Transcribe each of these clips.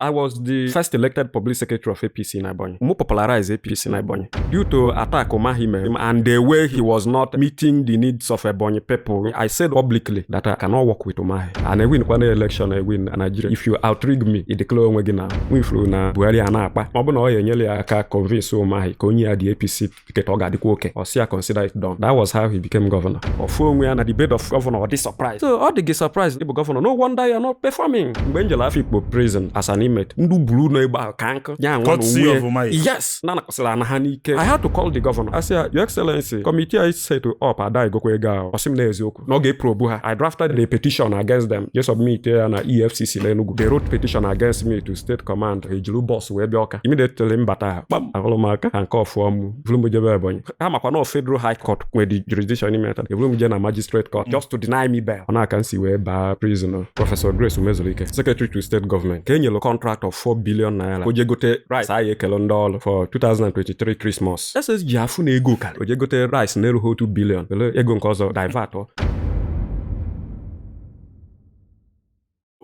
I was the first elected public secretary of APC in Ebonyi. Mụ popularize APC in Ebonyi. Due to attack Umahi mere and the way he was not meeting the needs of Ebonyi people, I said publicly that I cannot work with Umahi. And I win kwana election, I win Nigeria. If you outrig me, I declare onwe gị na Nwifuru na Buhari a na-akpa. Ọ bụ na ọ ya enyela ya aka convince Umahi ka onye ya the APC ticket, ọ ga-adịkwa oke. Ọ sị ya consider it done. That was how he became governor. Ọfụ onwe ya na the bed of governor, ọ dị surprise. So ọ dị gị surprise ịbụ governor. No wonder you are not performing. Mgbe m jere Afikpo prison as an inmate, ndị buru nọ ebe ahụ ka nkụ ya nwa Courtesy n'onwe of Umahi. Yes, na nakwasịrị ana ha n'ike. I had to call the governor. I said, "Your Excellency, committee I set up ada egokwa ego ahụ." Ọ sị m na eziokwu na ọ ga-eprobe ha. I drafted a petition against them. Je submit ya na EFCC n'Enugu. They wrote petition against me to state command. Ha ejiri bus wee bịa Ọka. Immediately m bata, ha kpam ahụrụ m aka ha nke ọfụọ m vuru m jebe Ebonyi. Ha makwa na Federal High Court nwere the jurisdiction ime ta. Evuru m je na magistrate court just to deny me bail. Ọ na-aka m si wee baa prison. Professor Grace Umezulike, secretary to state government, ka e nyere contract of 4 billion naira o je gote rice anyị ekele ndị ọrụ for 2023 Christmas. SSG afụ na ego karị o je gote rice na-erughị 2 billion, were ego nke ọzọ divert ọ.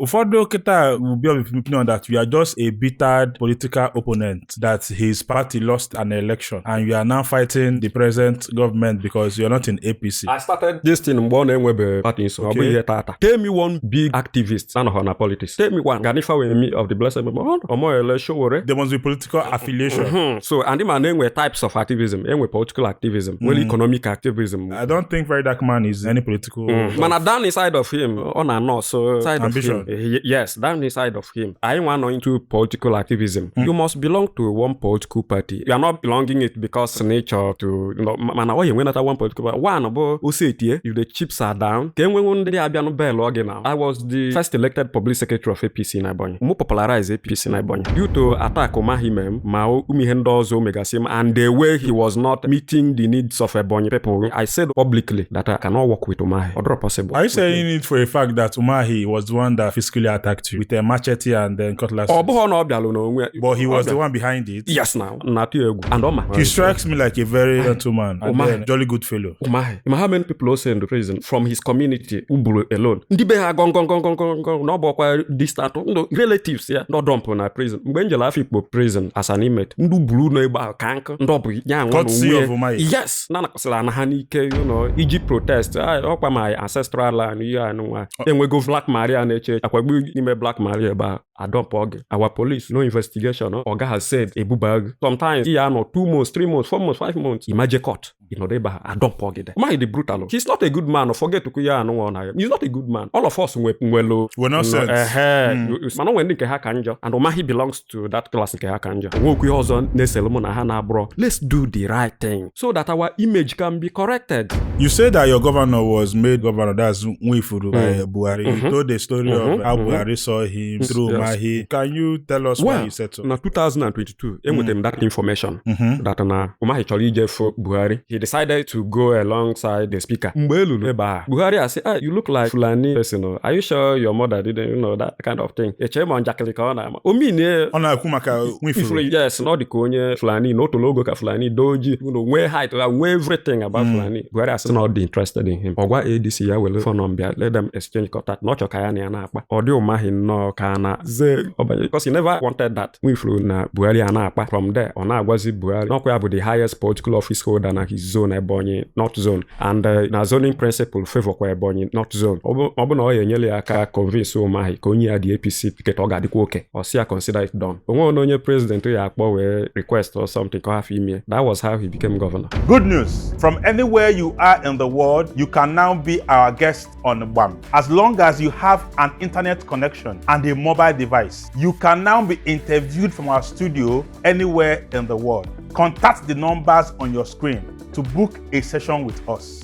Ụfọdụ kịta will be of the opinion that you are just a bitter political opponent, that his party lost an election and you are now fighting the present government because you are not in APC. I started this thing mgbe ọ na-enwebe party nso. Ọ bụghị ihe tata. Tell me one big activist anọghọ na politics. Tell me one. Gani Fawehinmi of the blessed memory. Omoyele Sowore. There must be political affiliation. So and ma na-enwe types of activism. Enwe political activism, nwere economic activism. I don't think Very Dark Man is any political. Mana down inside of him, ọ na-anọ so side of Ambition. him. Yes, down inside of him. Anyị nwa nọ into political activism. You must belong to one political party. You are not belonging it because nature to mana ọ ya enwenata one political party. One bụ ose etie, if the chips are down, ka enwenwu ndị abịanụ bel ọ gị na. I was the first elected public secretary of APC in Ebonyi. Mụ popularize APC in Ebonyi. Due to attack Umahi mere m, ma ụmụ ihe ndị ọzọ o megasị m and the way he was not meeting the needs of Ebonyi people, I said publicly that I cannot work with Umahi. Ọ dịrọ possible. Are you saying it for a fact that Umahi was the one that physically attacked you with a machete and then cutlass? Ọ bụghị na ọ bịalụ n'onwe ya. But he was Ọ the bịa- one behind it. Yes, now. Na-atụ ya egwu. And ọ ma. He strikes me like a very gentleman and Umahi. then jolly good fellow. Umahi. Ma how many people also in the prison from his community Ubulu alone? Ndị be ha gọngọngọngọngọ na ọ bụ ọkwa distant ndụ relatives ya ndị dump na prison. Mgbe m jere Afikpo prison as an inmate, ndị buru nọ ebe ahụ ka nkụ ndị ọ bụ ya nwa Courtesy n'onwe of Umahi. Yes, na nakwasịrị ana ha n'ike iji protest. Ah, ọkwa my ancestral land ihe anụnwa enwego Black Maria na-eche akwagbu n'ime Black Maria ebe ahụ adump oge. Our police, no investigation. Oga has said ebuba gị. Sometimes ihe anọ 2 months, 3 months, 4 months, 5 months, imaje court ịnọdụ ebe ahụ adump gị there. Umahi dị brutal. He's not a good man. Forget okwu ya anụnwa ọ na ya. He's not a good man. All of us nwelu We're not saints. Ehe. Mana o nwere ndị nke ha ka njọ, and Umahi belongs to that class nke ha ka njọ. Onwekwu ihe ọzọ na-eselu mụ na ha na-abụrọ let's do the right thing so that our image can be corrected. You say that your governor was made governor, that's Nwifuru, by Buhari. You told the story of how Buhari saw him through Umahi. Can you tell us why Well, you said so? na 2022 enwetara m that information that na Umahi chọrọ ije fụ Buhari. He decided to go alongside the speaker. Mgbe e luru ebe a, Buhari asị, "Ah, you look like Fulani person o. Are you sure your mother didn't you know that kind of thing?" Eche ma njakịrị ka ọ na-ama o mean Ọ na-ekwu maka Nwifuru. Ifuru, yes, na ọ dị ka onye Fulani na o toro ogo ka Fulani doo ojii, nwee height, nwee everything about Fulani. Buhari asị na ọ dị interested in him. Ọ gwa ADC ya were phone number, let them exchange contact, na ọ chọ ka ya na ya na-akpa. Ọ dị Umahi nnọọ ka na ze ọbanye because he never wanted that. Nwifuru na Buhari a na-akpa. From there ọ na-agwazi Buhari n'ọkwa ya bụ the highest political office holder na his zone, Ebonyi North Zone, and na zoning principle favor kwa Ebonyi North Zone. Ọ bụ na ọ ya enyela ya aka convince Umahi ka onye ya the APC ticket, ọ ga-adịkwa oke. Ọ sị ya consider it done. Onwe onye president ya akpọ wee request or something ka ọ hafụ ime. That was how he became governor. Good news. From anywhere you are in the world, you can now be our guest on BAM. As long as you have an internet connection and a mobile device, you can now be interviewed from our studio anywhere in the world. Contact the numbers on your screen to book a session with us.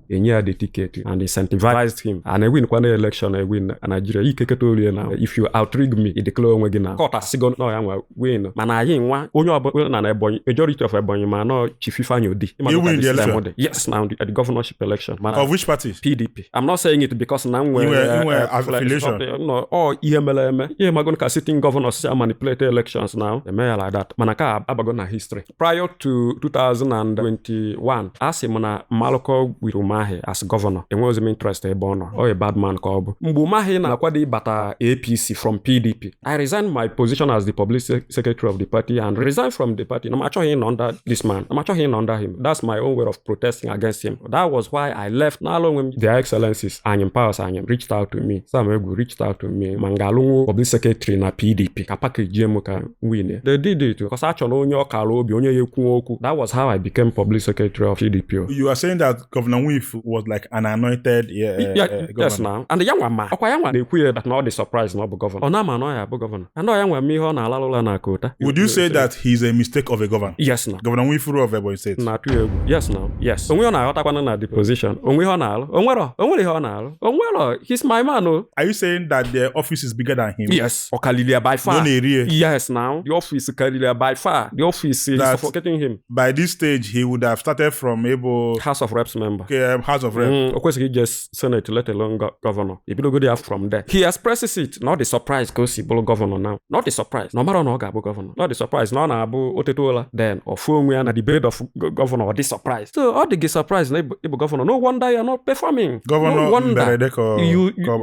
Enye ya the ticket and incentivized him and ewin kwana election, ewin na Nigeria ikeketa orie na if you outrig me, i declare onwe gị na court asịgo na ya nwa win. Mana anyị nwa onye ọbụla na Ebonyi, majority of Ebonyi, ma nọ Chief Ifeanyi Odi. You win the election? Yes, now the governorship election. Mana Of which party? PDP. I'm not saying it because na m nwere Inwe affiliation. No, ọ ihe mere eme ihe mago ka sitting governors si manipulate elections now eme ya like that. Mana ka abago na history. Prior to 2021, a sị m na mmalụkọ with Umahi Umahi as governor, enweghịzi m interest ebe ọ nọ. Ọ a bad man ka ọ bụ. Mgbe Umahi na-akwado ịbata APC from PDP, I resigned my position as the public secretary of the party and resigned from the party. Na m achọghị ịnọ under this man. Na m achọghị ịnọ under him. That's my own way of protesting against him. That was why I left. N'ala onwe m, Their Excellencies, Anyim Pius Anyim reached out to me. Sam Egwu reached out to me. Ma m ga-alụnwu public secretary na PDP ka package m ka win. They did it because a chọrọ onye ọkara obi, onye ya ekwu okwu. That was how I became public secretary of PDP. You are saying that Governor Nwifuru was like an anointed governor. Yes now. And ya nwa ma ọkwa ya nwa na-ekwu ya that na ọ dị surprise na ọ bụ governor. Ọ na-ama na ọ ya bụ governor. And ọ ya nwa mee ihe ọ na-alalụ ụla na kota. Would you say that he's a mistake of a governor? Yes now. Governor Nwifuru of Ebonyi State. Na-atụ ya egwu. Yes now. Yes. Onwe ọ na-aghọtakwana na the position. Onwe ihe ọ na-alụ. Onwero. Onwere ihe ọ na-alụ. Onwero. He's my man o. Are you saying that the office is bigger than him? Yes. Ọ karịrị ya by far. No na-eri. Yes now. The office karịrị ya by far. The office is suffocating him. By this stage, he would have started from able House of Reps member. Okay, House of Reps. O kwesịghị ije Senate, let alone governor. Ebidogodi ya from there. He expresses it. Not the surprise ka o si bụrụ governor now. Not the surprise. Na ọ mara na ọ ga-abụ governor. Not the surprise na ọ na-abụ otete ụla. Then ọ fụ onwe ya na the bed of governor, ọ dị surprise. So ọ dị gị surprise na ịbụ governor. No wonder you are not performing. Governor no wonder. Mberede ka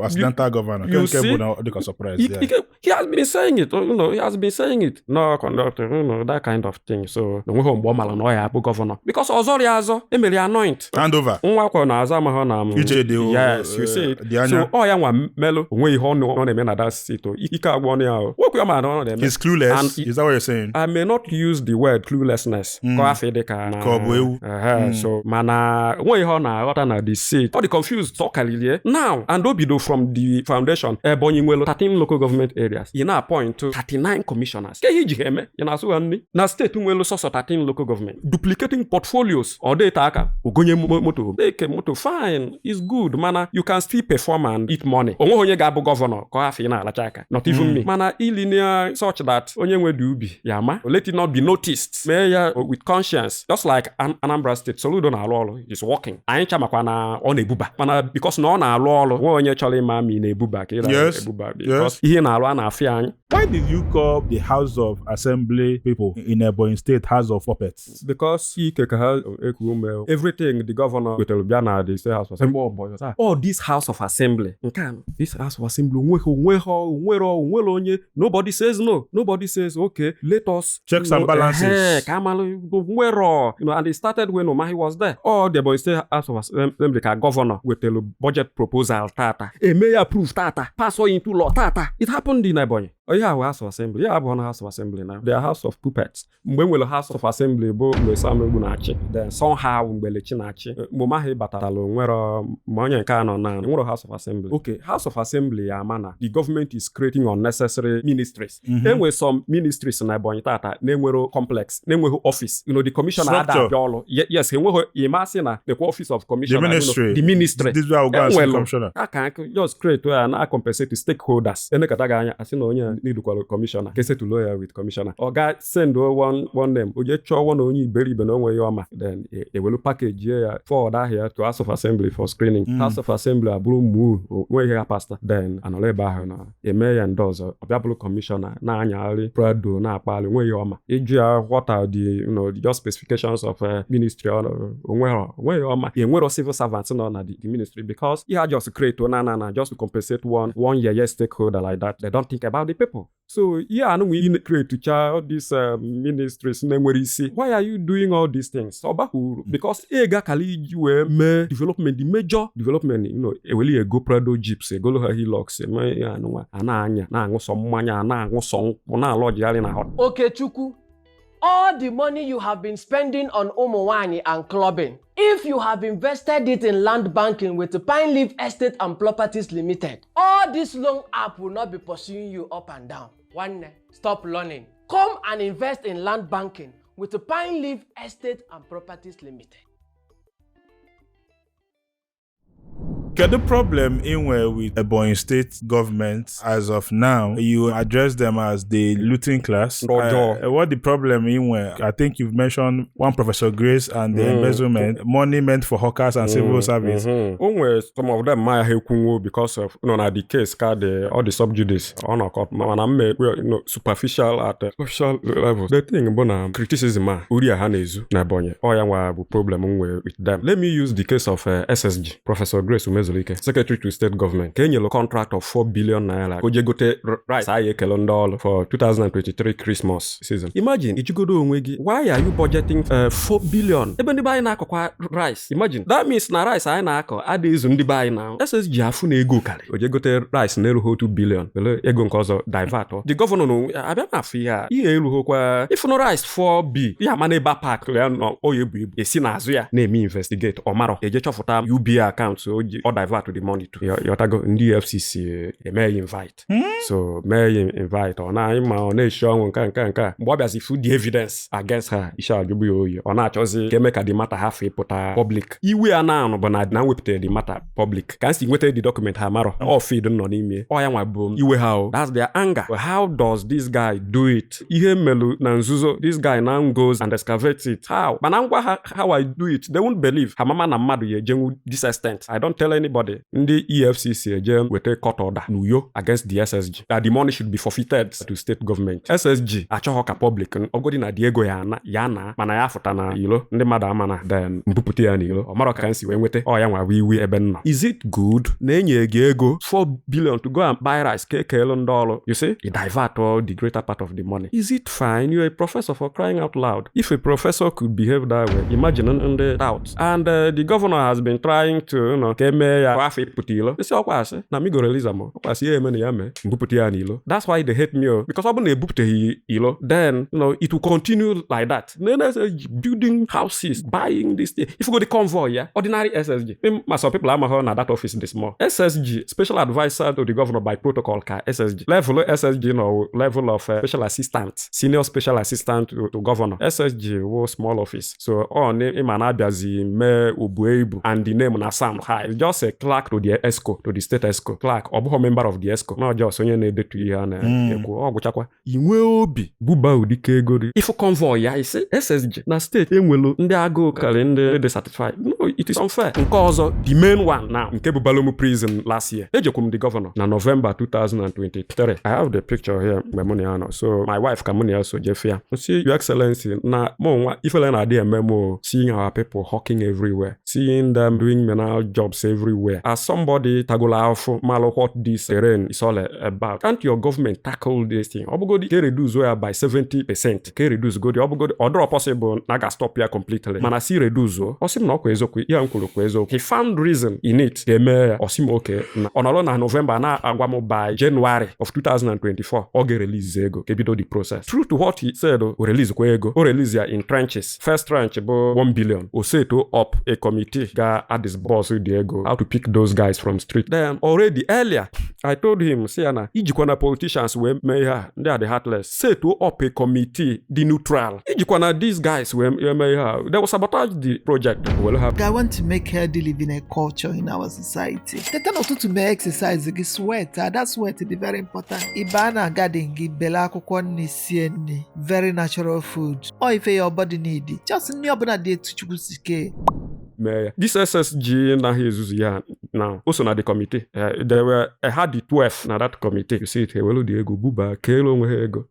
accidental governor. You Nke see? bụ na ọ dị ka surprise. He has been saying it, you know, he has been saying it. No conductor, you know, that kind of thing. So, na onweghị mgbe ọ mara na ọ ya abụ governor. Because ọzọ ya azọ, emere ya anoint. Hand over. Nwa akwa na-azọ amaghọ na m. Ije dị Yes, you see it. dị anya. So, ọ ya nwa melụ, onwe ihe ọ na-eme na that seat. Ike agwụ ọnụ ya o. Wekwu ya ma na ọ na-eme. He's clueless. And Is that what you're saying? I may not use the word cluelessness. Ka afọ dị ka Ka ọ bụ ewu. So mana onwe ihe ọ na-aghọta na the seat. Ọ dị confused ọ karịrị now and o bido from the foundation. Ebonyi nwere 13 local government areas. Ị na-appoint to 39 commissioners. Ke ihe iji ha eme? Ị na-asụ ha nri? Na steeti nwere sọsọ 13 local government. Duplicating portfolios. Ọ dịte aka ogonye moto. Eke moto fine is good mana you can still perform and eat money. Onweghị onye ga-abụ gọvanọ ka ọ afọ ị na-alacha aka. Not even me. Mana ilinia such that onye nwe dị ubi ya ma let it not be noticed. Mee ya with conscience. Just like Anambra State, Soludo na-alụ ọrụ is working. Anyị chamakwa na ọ na-ebuba. Mana because na ọ na-alụ ọrụ, nwe onye chọrọ ịma ma ị na-ebuba ka ị na-ebuba. Because ihe na-alụ a na-afịa anyị. Why did you call the House of Assembly people in Ebonyi State House of Puppets? Because ike ka ha eku ume. Everything the governor wetara bịa na the State House of Assembly. Oh, this House of Assembly. Nke a, this House of Assembly onwere onye. Nobody says no. Nobody says okay, let us checks and balances. Ka amalụ nwere. You know, and it started when Umahi was there. All the Ebonyi State House of Assembly ka governor wetara budget proposal tata. Eme ya approve tata. Pass all into law tata. It happened in Ebonyi. Oh, yeah, House of Assembly. Yeah, abụ na House of Assembly now. They are House of Puppets. Mgbe nwere House of Assembly bụ mgbe Sam Egwu na-achị. Then somehow mgbe Lechi na-achị. Mgbe Umahi batara nwere ma onye nke anọ na nwere House of Assembly. Okay, House of Assembly ya ama na the government is creating unnecessary ministries. Enwe some ministries na Ebonyi tata na-enwero complex, na-enweghị office. You know, the commissioner ada abịa ọlụ. Yes, enweghị ịmasị na the office of commissioner. The ministry. You know, the ministry. This is where we go and see commissioner. Aka just create where na compensate stakeholders. Enekata gị anya asị na onye needkwara commissioner. Kesetulo ya with commissioner. Ọ ga send one name. Oje chọọ one onye iberibe na onwe ya ọma. Then ewelu package ya forward ahịa to House of Assembly for screening. House of Assembly abụrụ mmu onwe ihe ha pastor. Then anọrọ ebe ahụ na eme ya ndị ọzọ. Ọ bịa bụrụ commissioner na-anyagharị Prado na-akpagharị onwe ya ọma. Ịjụ ya what are the, you know, just specifications of ministry onwe ya ọma. Enwero civil servants nọ na the ministry because ihe just create na just to compensate one year stakeholder like that. They don't think about the people. So yeah, and we create to all these ministries na-enwere isi. Why are you doing all these things? Ọ baghị uru because ego akala iji wee mee development, the major development, you know, eweli ego Prado jeeps, egolo ha Hilux, eme ya anụnwa, a na-anya, na-aṅụsọ mmanya, na-aṅụsọ nkwụ, na-alọjigharị na hot. Okechukwu, all the money you have been spending on ụmụnwaanyị and clubbing, if you have invested it in land banking with Pine Leaf Estate and Properties Limited, all this loan app will not be pursuing you up and down. Nwanne, stop learning. Come and invest in land banking with Pine Leaf Estate and Properties Limited. Kedu problem ị nwere with Ebonyi State government as of now? You address them as the looting class. Ndị ọjọọ. What the problem ị nwere? I think you've mentioned one Professor Grace and the embezzlement, money meant for hawkers and civil service. O nwere some of them ma ha ekwunwo because of nọ na the case ka the all the sub judice ọ nọ court, mana m ekwe no superficial at superficial level. The thing bụ na criticism a ori a ha na-ezu na Ebonyi, ọ ya nwa bụ problem m nwere with them. Let me use the case of SSG, Professor Grace Umezulike, Secretary to State Government, ka e nyere contract of 4 billion naira ka o jee gote rice anyị ekele ndị ọrụ for 2023 Christmas season. Imagine ijigodo onwe gị, why are you budgeting 4 billion ebe ndị be anyị na-akọkwa rice? Imagine, that means na rice anyị na-akọ adịghị ezu ndị be anyị na SSG afụ na ego karị o jee gote rice na-erughị 2 billion, were ego nke ọzọ divert ọ. The governor na abịa na afụ ihe a, ihe erughịkwa ịfụnụ rice 4B ya ama na ebe a park ya nọ o ya ebu ibu esi n'azụ ya na-eme investigate, ọ marọ eje chọfụta UBA account o ji ọ divert the money to yọtago. Ndị EFCC eme ya invite, so mee ya invite, ọ na ma ọ na-eshi ọnwụ nke a, nke a, nke a. Mgbe ọ bịazi fu the evidence against her, isi ajụbụ ya oyi, ọ na-achọzi ka eme ka the matter hafụ ịpụta public. Iwe a na-anụ bụ na na wepụtara the matter public ka m si nweta the document, ha marọ ọ feed nọ n'ime ọ ya nwa bụ iwe ha o. That's their anger. But how does this guy do it? Ihe melu na nzuzo, this guy now goes and excavates it. How? Mana ngwa ha, how I do it, they won't believe. Ha mama na mmadụ ya ejenwu this extent. I don't tell anybody. Ndị EFCC eje weta court order n'Uyo against the SSG that the money should be forfeited to state government. SSG achọghọ ka public ọgodi na dị ego ya na ya na mana ya fụta na ilo ndị mmadụ ama na then mbupụta ya n'ilo, ọ marọ ka m si wee nweta ọ ya nwa bụ iwe ebe m nọ. Is it good na enye gị ego 4 billion to go and buy rice ka ekeelu ndị ọrụ? You see, you divert all the greater part of the money. Is it fine? You're a professor, for crying out loud. If a professor could behave that way, imagine ndị tout. And the governor has been trying to ka emee ya afọ ịpụta ilo isi ọkwa asị na mi go release am ọkwa asị ya eme na ya mee mbupụta ya n'ilo. That's why they hate me o, because ọ bụrụ na ebupụtaghị ilo, then it will continue like that. Na building houses, buying this thing. If you go the convoy ya ordinary SSG, ma some people amaghọ na that office dị small. SSG, special advisor to the governor by protocol, ka SSG level SSG nọ level of special assistant, senior special assistant to governor. SSG wo small office, so ọ na ịma na-abịazi mee obu ibu and the name na sound high. It's just a clerk to the exco, to the state exco clerk. Ọ bụghị member of the exco, not just onye na-edetu ihe a na-ekwu. Ọ gwụchakwa inwe obi buba ụdịka ego dị ịfụ convoy ya isi SSG na steeti enwelu ndị agụụ karị ndị dị satisfied. No, it is unfair. Nke ọzọ, the main one now, nke bụ Balomu prison last year, ejekwu m the governor na November 2023. I have the picture here mgbe mụ na ya nọ. So my wife ka mụ na ya so jefe ya si, "Your Excellency, na mụ nwa ifele na-adị eme m o, seeing our people hawking everywhere, seeing them doing menial jobs everywhere. As somebody tagolo afụ malụ what this terrain is all about, can't your government tackle this thing? Ọ bụgodi ka reduce ya by 70%, ka reduce godi, ọ bụgodi ọ dịrọ possible na ga stop ya completely, mana si reduce o." Ọ sị m na ọkwa eziokwu ihe m kwuru kwa eziokwu. He found reason in it ka emee ya. Ọ sị m oke na ọ nọrọ na November na-agwa m by January of 2024 ọ ga-release ego ka ebido the process. True to what he said, o release kwa ego, o release ya in tranches. First tranche bụ 1 billion. O set up a committee ga disburse the ego, how to pick those guys from street. Then already earlier I told him si ya na ijikwa na politicians wee mee ihe a, ndị a dị heartless. Set up a committee dị neutral. Ijikwa na these guys wee mee ihe a, they will sabotage the project were ha. I want to make healthy living a culture in our society. Teta n'ụtụtụ mee exercise gị, sweat, that sweat dị very important. Ị baa na garden gị bele akwụkwọ nri sie nri, very natural food. Ọ ife your body need. Just nri ọbụla dị etu Chukwu si kee. Mee ya. This SSG naghị ezuzu ya now o so na the committee. There were had the 12 na that committee. You see it, ewelu the ego buba keelu onwe ha ego.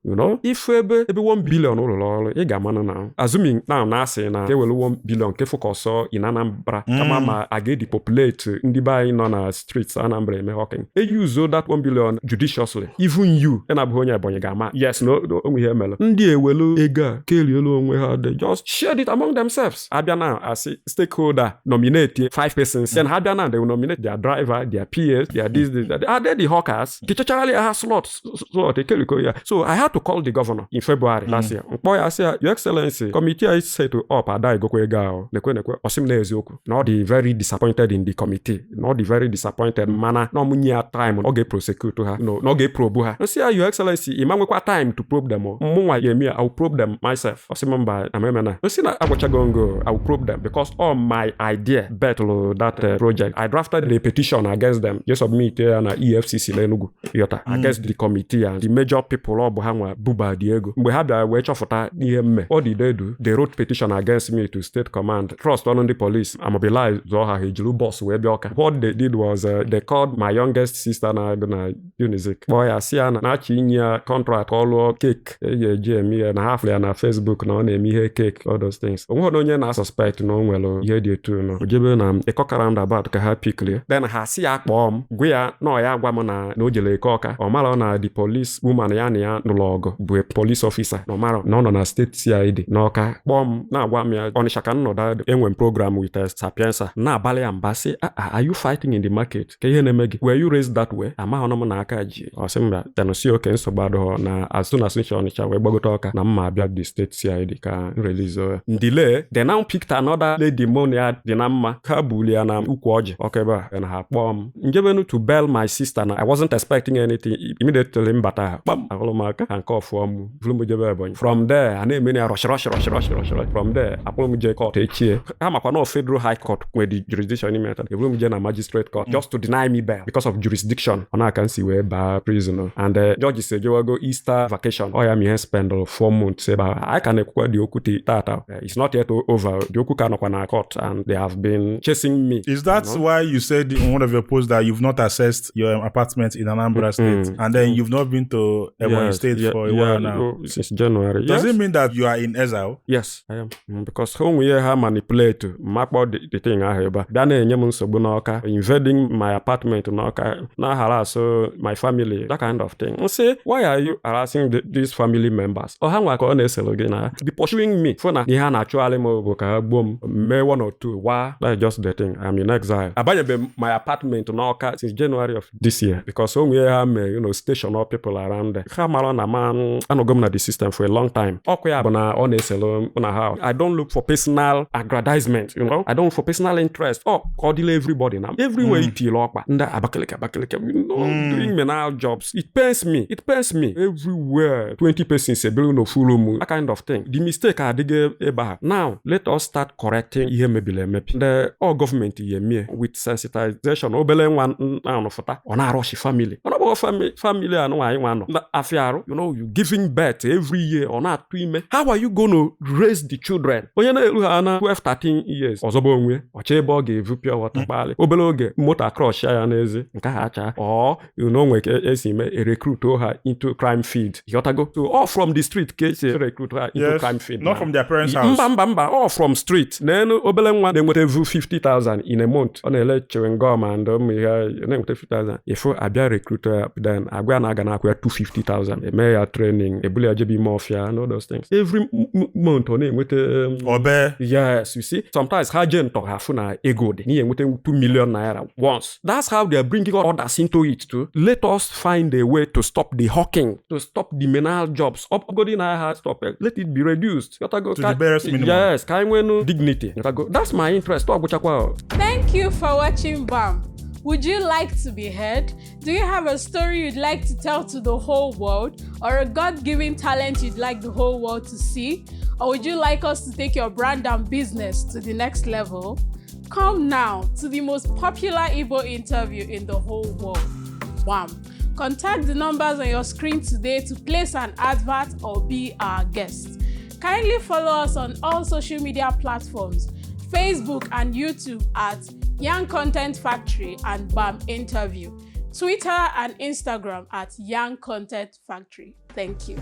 Ifu ebe ebe 1 billion rụrụ ọrụ ị ga-amanụ na assuming now na asị na ka ewelu 1 billion ke focus in Anambra kama ma a ga-edepopulate ndị be anyị nọ na streets Anambra eme hawking, e use that 1 billion judiciously, even you ị na-abụghị onye Ebonyi ga-ama yes na onwe ihe emelu. Ndị ewelu ego a kerielu onwe ha, they just shared it among themselves. Abịa na asị stakeholder nominate five persons, then ha bịa na they will nominate their driver, their PAs, their this, this, that. Are they the hawkers kechacharala ha slot slot ekeliko ya? So I had to call the governor in February last year. Mkpọ ya sị ya, "Your Excellency, committee I set up ada egokwa ego ahụ nekwe nekwe." Ọ sị m na eziokwu na ọ dị very disappointed in the committee, na ọ dị very disappointed, mana na ọmụnye ya time ọ ga-eprosecute ha, no, na ọ ga-eprobe ha. Nsị ya, "Your Excellency, ị ma nwekwa time to probe them o. Mụnwa ya eme ya, I will probe them myself." Ọ sị m mba, amemena. Nsị na agwachago ngo, I will probe them because all my my idea betụlụ that project. I drafted a petition against them, je submit ya na EFCC n'Enugu, yọta, against the committee and the major people ọ bụ ha nwa buba dị ego. Mgbe ha bịara wee chọfụta ihe mme, what did they do? They wrote petition against me to state command, trust ọnụ ndị police amobilize zụọ ha, ha ejiri bus wee bịa Ọka. What they did was they called my youngest sister na-agụ na Unizik, kpọọ ya si ya na na-achọ inye ya contract ka ọ lụọ cake eji eji eme ihe na ha fụrụ ya na Facebook na ọ na-eme ihe cake, all those things. O nweghị onye na-suspect na o nwere ihe dị etu nọ. O jebe na Ịkọka roundabout ka ha piklie, then ha si ya kpọọ m, gwa ya na ọ ya gwa m na o jere Eke Ọka. Ọ mara na the police woman ya na ya nụrụ ọgụ bụ a police officer, na ọ mara na ọ nọ na state CID n'Ọka. Kpọọ m na-agwa m ya Ọnịsha ka m nọdụ, enwe m program with Sapienza, na-abalị ya mba sị, "Ah, ah, are you fighting in the market? Ka ihe na-eme gị? Were you raised that way?" Amaghị m na aka ji. Ọ sị mba, tenụsi oke nsogbu adịghọ, na as soon as nche Ọnịcha wee gbagote Ọka na mma abịa the state CID ka m release ya. Ndile, they now picked another lady mụ na ya dị na mma, ha buli ya na ukwu ọjị ọka ebe a na ha kpọọ m njebenu to bail my sister na I wasn't expecting anything. Immediately mbata ha kpam ahụrụ m aka ha nke ọfụọ m vuru m jebe Ebonyi. From there a na-eme ya rush rush rush rush rush rush. From there akpụrụ m jee court echie ha, makwa na federal high court nwere the jurisdiction ime ya, eburu m jee na magistrate court just to deny me bail because of jurisdiction. Ọ na-aka nsi wee baa prison and judges ejewago Easter vacation. Ọ ya ma ihe spend 4 months ebe ahụ. Anyị ka na-ekwukwa dị okwu tata. It's not yet over. Dị okwu ka nọkwa na court and they have been chasing me. Is that why you said in one of your posts that you've not accessed your apartment in Anambra State and then you've not been to Ebonyi Yes, State yeah, for a yeah, while now? Oh, since January. Does Yes. it mean that you are in exile? Yes, I am. Because ha onwe ihe ha manipulate makpọ the thing ahụ ebe a bịa na-enye m nsogbu n'Ọka, invading my apartment n'Ọka, na-harass my family, that kind of thing. Nsị, why are you harassing these family members? Ọ ha nwa ka ọ na-esere gị na be pursuing me fụ na ihe a na-achụgharị m bụ ka ha gbuo m mee one or two wa. That's just the thing. I'm in exile. Abanyebeghị m my apartment n'Ọka since January of this year because o nwere ha mee station all people around there. Ha mara na ma anọgo m na the system for a long time. Ọkụ ya bụ na ọ na-esere m na ha. I don't look for personal aggrandizement. I don't look for personal interest. Ọ ka ọ dịla everybody na everywhere itile ọkpa ndị Abakaliki Abakaliki doing menial jobs. It pains me, it pains me. Everywhere 20 persons ebiri n'ofu room, that kind of thing. The mistake adịghị ebe a. Now let us start correcting ihe mebiri emebi. Ndị ọ gọọmenti ya emie with sensitization. Obere nwa na-anọfụta ọ na-arọshi family, ọ na-agbagọ family anụ anyị nwa nọ na afịa arụ, you giving birth every year, ọ na-atụ ime. How are you gonna raise the children? Onye na-eru ha na 12 13 years ọzọba onwe ọchọ ebe ọ ga-evu pure water kpalị obere oge moto crush ya n'ezi nke ha acha ọ nwere ka esi mee recruit ha into crime field, ghọtago? So all from the street ka esi recruit ha into Yes, crime field not now. From their parents' house. Mba, mba, mba, all from street. N'elu obere nwa na-enweta vu 50,000 in a month, ọ na-ele chewing gum and ụmụ ihe na-enweta 50,000 ifo abịa recruit ya, then agwa ya na aga na-akwụ ya 250,000, eme ya training, ebuli ya jebe ime ọfịa and all those things. Every month ọ na-enweta Obe. Yes, you see, sometimes ha jee ntọ ha fụ na ego dị n'ihi enweta 2 million naira once. That's how they are bringing others into it too. Let us find a way to stop the hawking, to stop the menial jobs. Ọgodi na ha stop it. Let it be reduced. Ghọtago? To the barest minimum. Yes, ka anyị nwenu dignity. Ghọtago? That's my interest. Ọ gwụchakwa o. Thank you for watching BAM. Would you like to be heard? Do you have a story you'd like to tell to the whole world, or a God given talent you'd like the whole world to see? Or would you like us to take your brand and business to the next level? Come now to the most popular Igbo interview in the whole world. BAM. Contact the numbers on your screen today to place an advert or be our guest. Kindly follow us on all social media platforms, Facebook and YouTube at Young Content Factory and BAM Interview, Twitter and Instagram at Young Content Factory. Thank you.